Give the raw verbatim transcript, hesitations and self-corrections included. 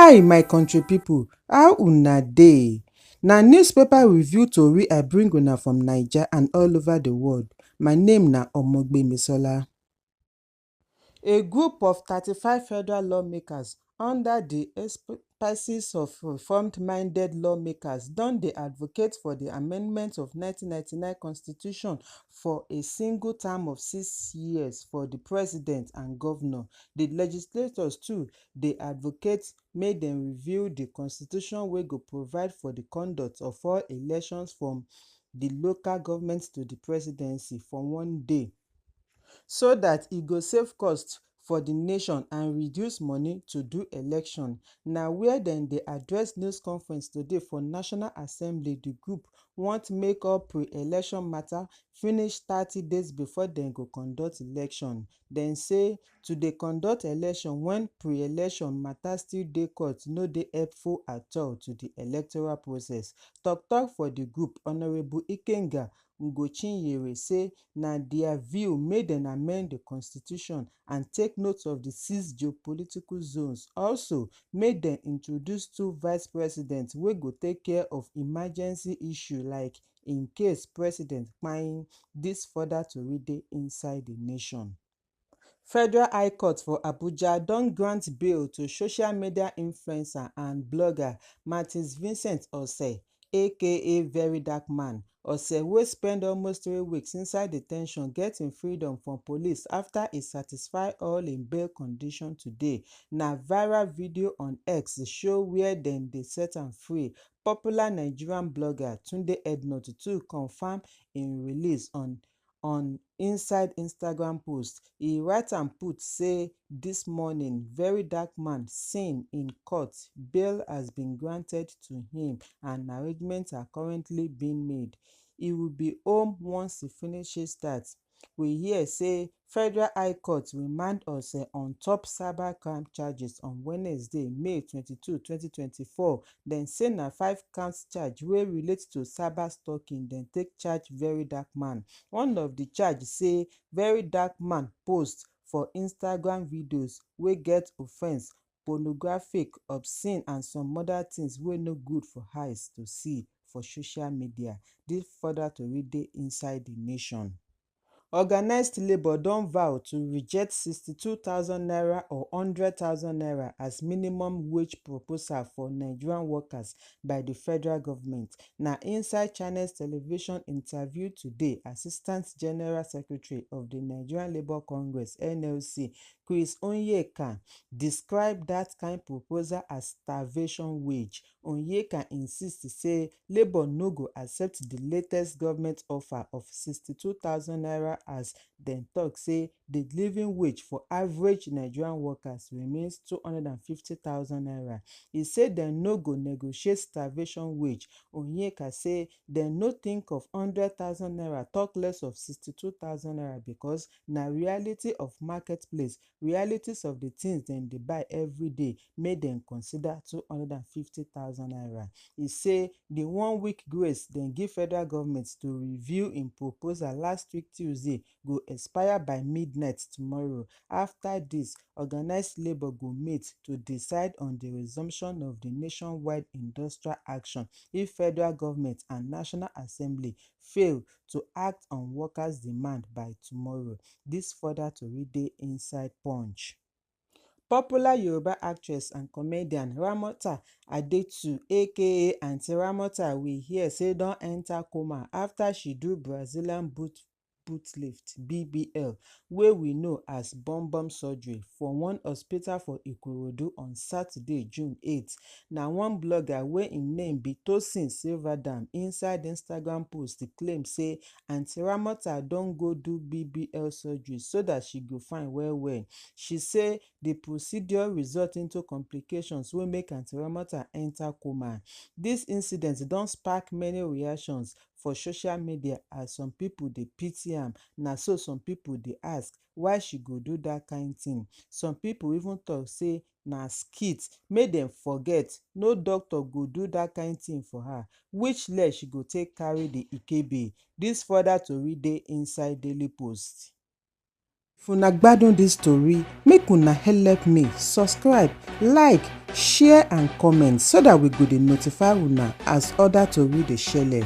Hi, my country people, how una dey? Na newspaper review tori I bring una from Naija and all over the world. My name na Omogbemisola. A group of thirty-five federal lawmakers under the auspices of reformed-minded lawmakers don dey advocate for the amendment of nineteen ninety-nine constitution for a single term of six years for the president and governor. The legislators too dey advocate make dem review the constitution wey go provide for the conduct of all elections from the local government to the presidency for one day, so that e go save cost for the nation and reduce money to do election. Na where dem dey address news conference today for National Assembly, the group want make all pre-election matter finish thirty days before dem go conduct election. Dem say to dey conduct election when pre-election matter still dey court no dey helpful at all to the electoral process. Tok tok for the group, Honourable Ikenga Ugochinyere, say na their view make dem amend the constitution and take note of the six geopolitical zones. Also, make dem introduce two vice presidents wey go take care of emergency issue like in case president kpai. This further tori dey inside the nation. Federal High Court for Abuja don grant bail to social media influencer and blogger Martins Vincent Ose, aka Very Dark Man. Ose, wey spend almost three weeks inside detention, get im freedom from police after e satisfy all im bail condition today. Na viral video on X show where dem dey set am free. Popular Nigerian blogger Tunde Ednut too confirm im release on on inside Instagram post. E write am put say this morning, Very Dark Man seen in court, bail has been granted to him and arrangements are currently being made. He will be home once he finishes that. We hear say Federal High Court remand Ose on top cybercrime charges on Wednesday, May twenty-two, twenty twenty-four. Dem say na five counts charge wey relate to cyber stalking dem take charge Very Dark Man. One of the charge say Very Dark Man post for Instagram videos wey get offense, pornographic, obscene and some other things wey no good for eyes to see for social media. This further tori dey inside the nation. Organized Labour don vow to reject sixty-two thousand naira or hundred thousand naira as minimum wage proposal for Nigerian workers by the federal government. Na inside Channels Television interview today, Assistant General Secretary of the Nigerian Labour Congress, N L C, Chris Onyeka, describe that kind proposal as starvation wage. Onyeka insist say Labour no go accept the latest government offer of sixty-two thousand naira, as dem talk say the living wage for average Nigerian workers remains two hundred and fifty thousand naira. E say dem no go negotiate starvation wage. Onyeka say dem no think of hundred thousand naira, talk less of sixty-two thousand naira, because na reality of marketplace, realities of the things dem dey buy every day make dem consider two hundred and fifty thousand naira. E say the one week grace dem give federal government to review im proposal last week Tuesday go expire by midnight tomorrow. After this, organized labour go meet to decide on the resumption of the nationwide industrial action if federal government and National Assembly fail to act on workers' demand by tomorrow. This further tori dey inside Punch. Popular Yoruba actress and comedian Ramota Adetu, aka Aunty Ramota, we hear say don enter coma after she do Brazilian boot boot lift, B B L, wey we know as bum bum surgery, for one hospital for Ikorodu on Saturday, June eight. Na one blogger wey im name be Tosin Silverdam inside Instagram post claim say Aunty Ramota don go do B B L surgery so that she go fine well well. She say the procedure result into complications wey make Aunty Ramota enter coma. This incident don spark many reactions for social media as some people dey pity am. Na so some people dey ask why she go do that kind thing. Some people even talk say na skit, make dem forget, no doctor go do that kind thing for her. Which leg she go take carry the ikebe? This further tori dey inside Daily Post. If una gbadun this story, make una help me subscribe, like, share and comment so that we go dey notify una as other tori dey shele.